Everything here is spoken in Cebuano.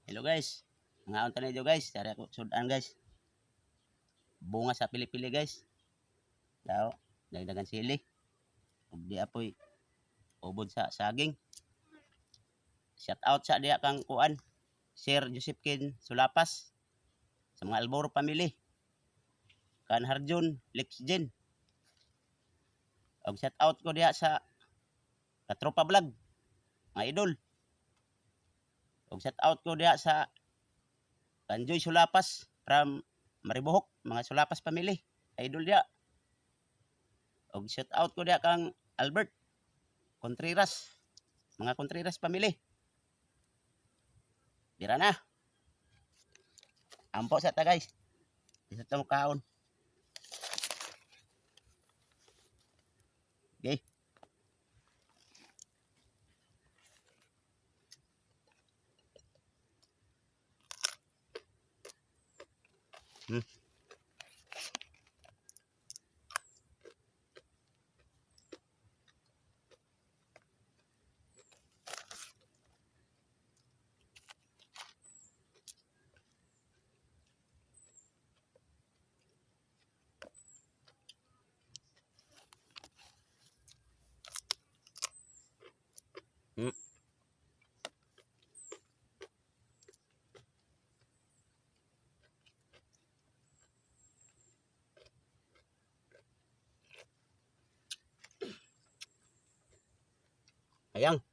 Hello guys. Mangaon ta ninyo, guys. Dari ako sudan, guys. Bunga sa pili-pili, guys. Dao, dagdagan sili. Ug di apoy ubod sa saging. Shout out sa diha kang kuan, Sir Joseph Ken Sulapas, sa mga Alboro family. Kan Harjun Lexgen. Og shout out ko diha sa Katropa Vlog, mga idol. Og shout out ko diha sa Kanjoy Sulapas from Maribohok, mga Sulapas family, idol diha. Og shout out ko diha kang Albert Contreras, mga Contreras family. Dira na. Ampo sa ta, guys. Isa ta mo kaon. Okay. Ayang.